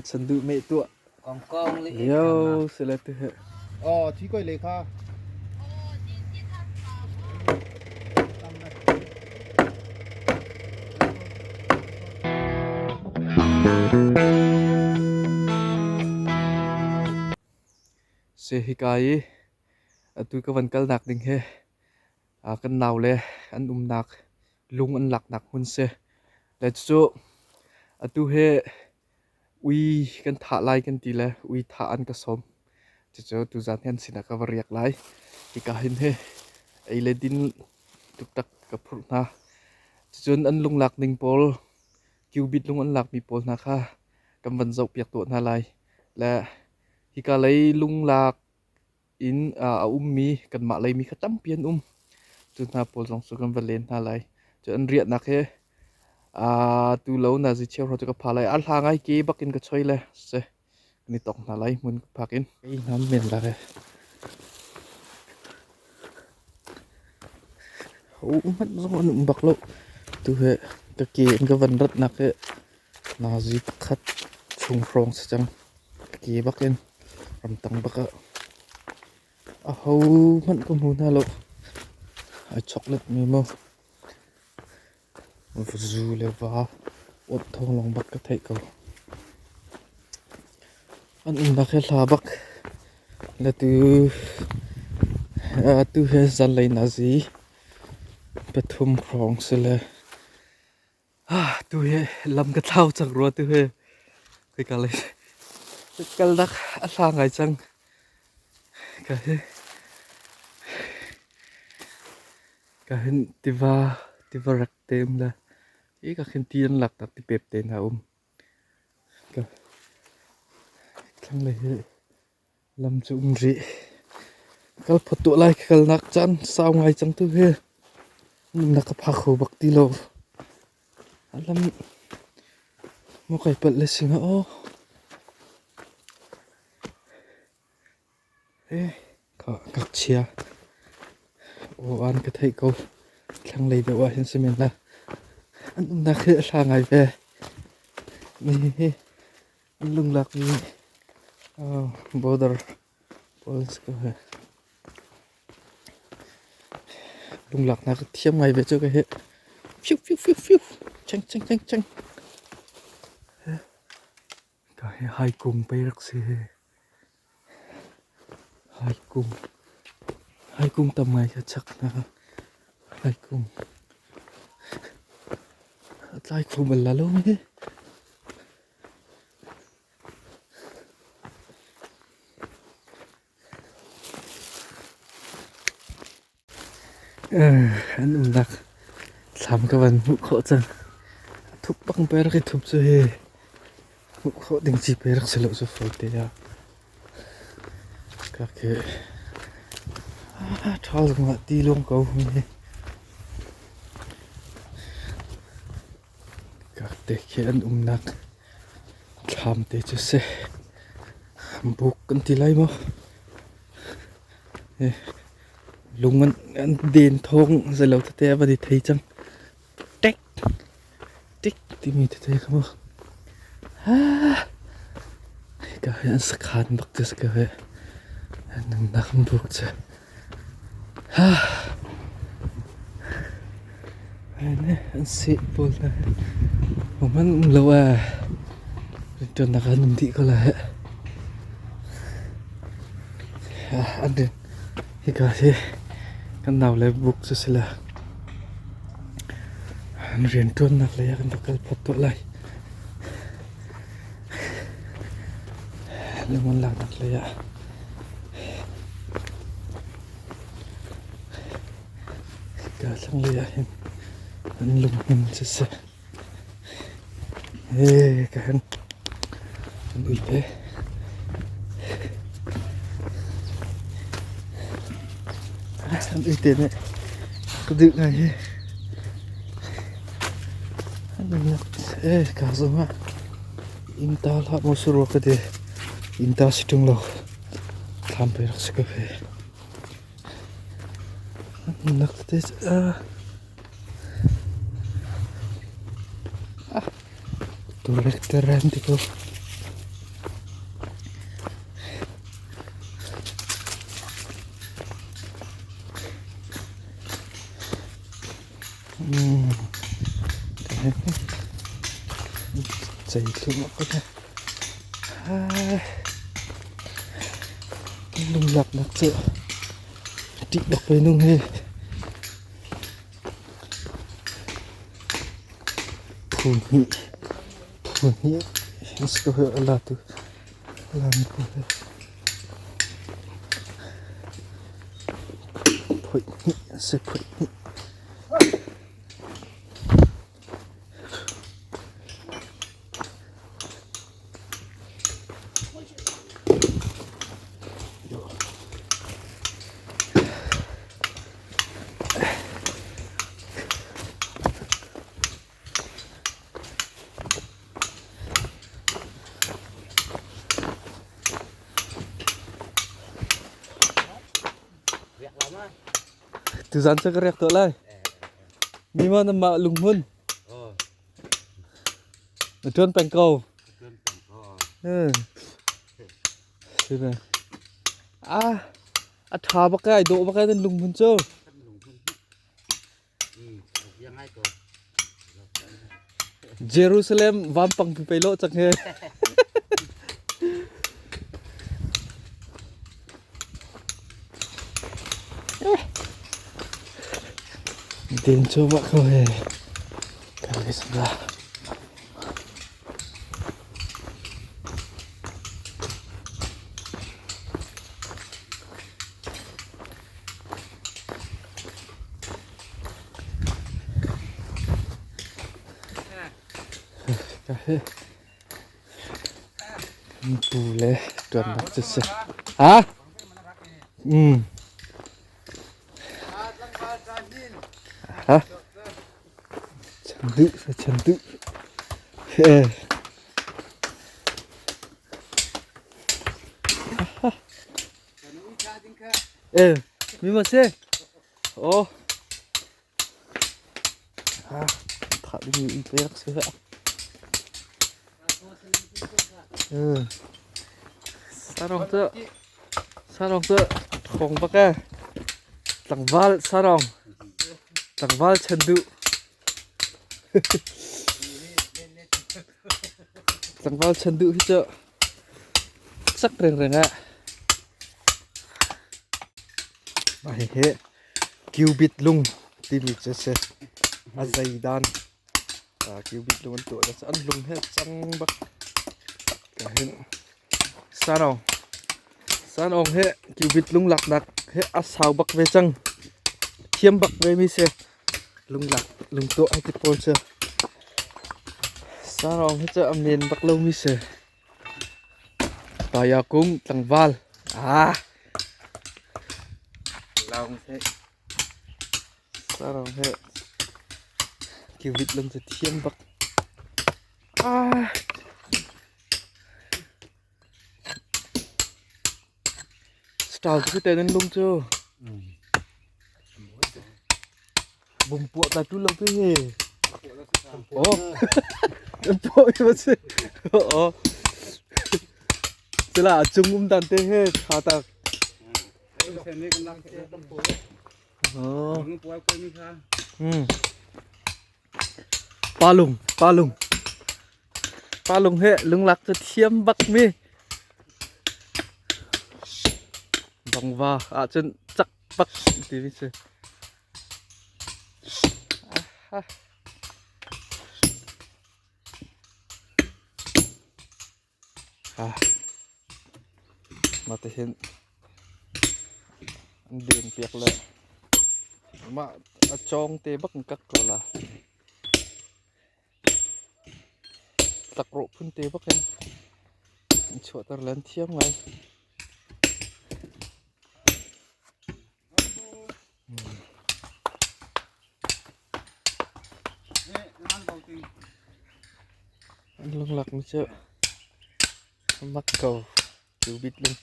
Sanduh meh tuah Kongkong le lio si le tu he. Aw, thi koi le kha. Si hika i atu ka van kalnak ding hi kan naule an umnak lung an laknak hmun si. Le cucu atu hi ui kan thah lai kan ti le ui thah an ka sawm. Cucu tuzan hi an sinah ka va riak lai. Hika hin hi ei le din tuktak ka phurh hna. Cucun an lunglak ning pawl, cubit lung an lakmi pawl hna kha kan van zohpiak tuah hna lai. Le hika lei lunglak in a ummi kanmah leimi kha tampi an um. Cu hna pawl zong cu kan va len hna lai. Cun an riahnak hi tu lo nazi cheu hrawng cu ka pha lai. A hla ngai ke bak in ka choi le si. Kan i tong hna lai hmun ka phak in. Ei nam men la he. Ho hmanh zong an um bak lo. Tu he ka ke in ka van ratnak hi nazi pakhat chung hrawng si cang. Ka ke bak in ramtang bak ah aho hmanh ka hmu hna lo. Ai choklet mi maw zu le va awt thawng lawng bak ka theih ko. An umnak hi hla bak. Le tu atu hi zanlei nazi pathum hrawng si le Tu hi lam ka thlau cang rua tu hi. Khika lei kalnak a hla ngai cang. Ka hi ka hin tiva tiva rak te um la. Hi ka khin ti an lak tak ti pep te hna um. Ka thlanglei hi lam cu um rih. Kal phot tuah lai ka kalnak caan sau ngai cang tu hi. Nunnak ka pha kho bak ti lo. Lam maw kai palh le si hnga aw. Eh, ka ngakchia. Aw an ka theih ko. Thlanglei deuh ah hin si men la. An umnak hi a hla ngai ve. Hi an lunglak mi border police ko he. Lunglaknak thiam ngai ve cu ka hi. Fiu fiu fiu fiu. Cheng cheng cheng cheng. Ka hi haikung pei rak si hi. Haikung. Haikung tam ngai ka chak na. Haikung. A tlai kho bal la lo mi. An umnak thlam ka van hmuh khawh cang. A thup bang pei rak i thup cu hi hmuh khawh ding ci pei rak si lo cu fawi te ah. Ka khi ṭhal zong ah ti luang ko hi. Ka te khi an umnak thlam te cu si. Buk kan ti lai maw? Lung an den thawng zeilo tete a van i thei cang. Tek tik timi tete kha mu. Hika hi an sakhan bak cu si ko hi. An nunnak an buk cu. An seh pawl hna hi hman um lo ee. Rianṭuannak ah an um dih ko lai. An rian hika hi kan naule buk cu si le an rianṭuannak lei ah kan va kal phot tuah lai. Lung an laknak lei ah. Hika thlanglei ah hin an lunghmun siseh he ka han an uite. An uite nih ka duh ngai hi. An umnak eh ka zong ah innta hlah maw si rua ka ti. Innta si ṭung lo. Thlam pe rak si ko hi. Nak te ah turek te ran ti ko. Cei thluahmah ko hna. Lunglaknak cu ṭih bak ve nung hi. Phu hnih, phu hnih an si ko hi a latu a lami pawl hi. Phoih hnih an si, phoih hnih. Tuzaan cu ka riak tuah lai. Mi maw nanmah lunghmun? Na ṭuan peng ko. Ah, a ṭha bak ai dawh bak ai nan lunghmun cu. Jerusalem vampang pi pei lawh cang hi. Den cuahmah ko he. Kan la. Ka hi pu le ṭuannak cu si. Ha? Mm. Ha? Chan duh, chan duh. Eh. Eh, mi ma si? Oh. Ah, thah dingmi ui rak si hlah. Sarong cu sarong cu ṭhawng bak ee. Tlangval sarong. Tlangval chan duh. Tlangval chan duh hi cu cak rengreng ah. Mah hihi Cubit lung timi cu a si. A zeidan cubit lung an tuah an lung hi a cang bak. Ka hin sanawng sanawng hi cubit lung laknak hi a sau bak ve cang. Thiam bak ve mi si. Lunglak lungtuah hei ti pawl cu. Sanawng hi cu a men bak lomi si. Tayakung tlangval. Ah. Laung seh. Sarong he kiwit lam cu thiam bak. Ah. Style cu te nan lung cu. Bumpuah ta tu lo pe he. Oh. Bumpuah ki si. Oh. Sila cung um dan te he tha tak. Oh. Hmm. Palung, palung. Palung he lunglak cu thiam bak mi. Bangva ahcun cak bak timi si. Mah tihin an den piak le mah a cawng te bak in kak ko la. Tlakrawh phun te bak in an chuahter le an thiam ngai. An lunglak mi cu a mak ko. Cubit lung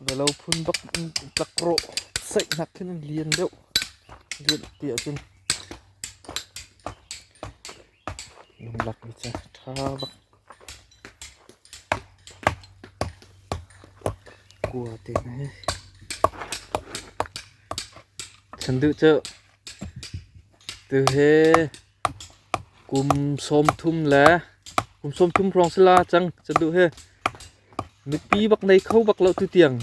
velo phun bak in tlakrawh saihnak khin an lian deuh. Lian ti ahcun lunglak mi cu ṭha bak. Kua te hna hi. Chanduh cu tuhi kum 33. Kum 30 hrawng si la cang Chan Duh he. Nupi bak nei kho bak lo tu tiang.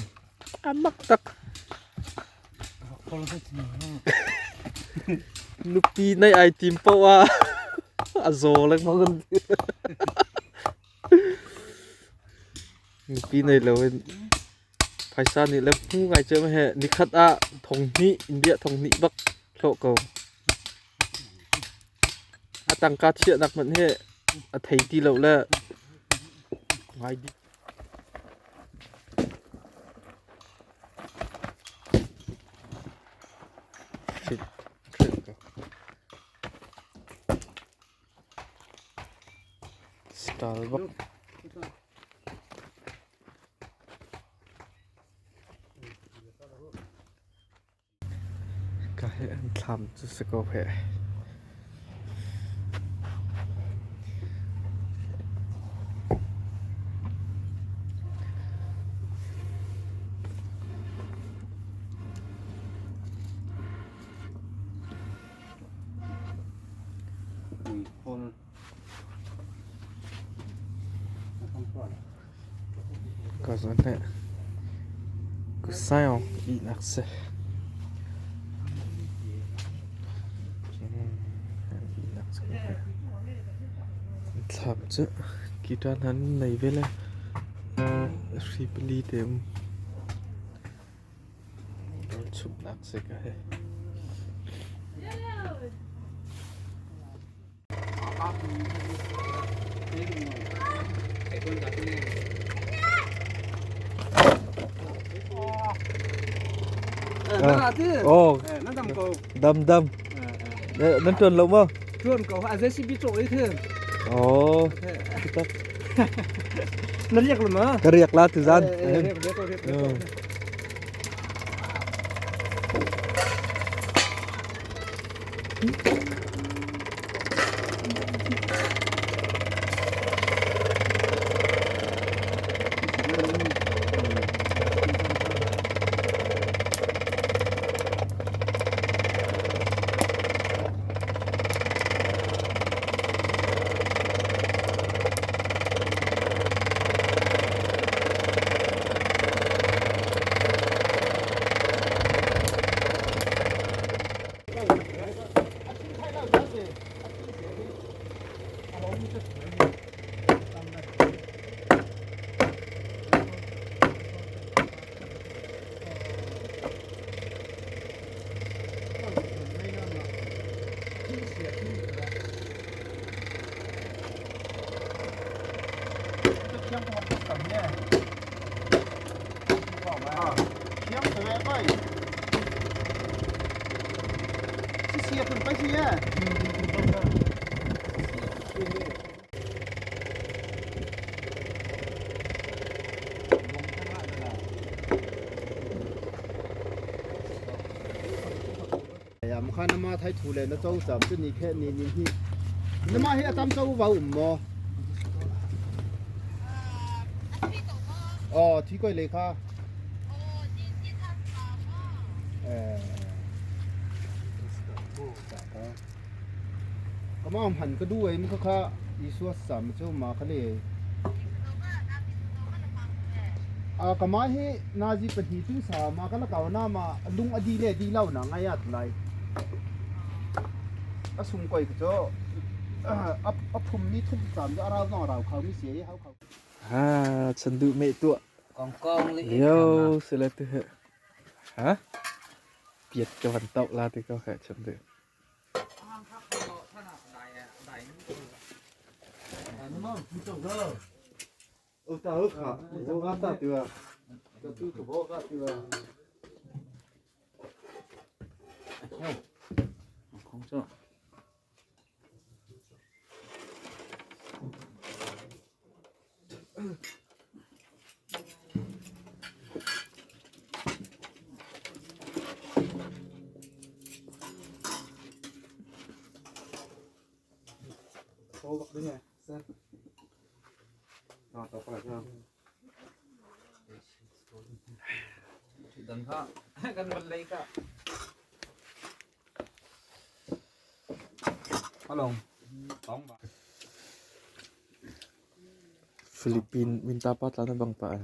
A mak tak. Nupi nei ai tim paoh ah a zaw lengmang kan ti. Nupi nei lo in phaisa nih le hmu ngai cem he nikhat ah thong hnih India thong hnih bak hlawh ko. A tangka chiahnak hmanh hi a thei ti lo le ngai dih. Shit. Style bak. Ka he an thlam cu si ko heh. Ka zawn heh. Kusayong ihnak si. Thlam cu guitar hna an nei ve le hri pali te um. Rawl chumhnak si ka he. Oh, dam dam. Nan ṭuan lo maw? Ṭuan ko. A JCB cawh i thin. Oh. Na riak lo ma? Ka riak la tu zan. Ha, chanduh meh tuah. Lio sila tu he. Ha? Piat ka van tauh la ti ko he chanduh. Philippine minta pa tla na bang pa.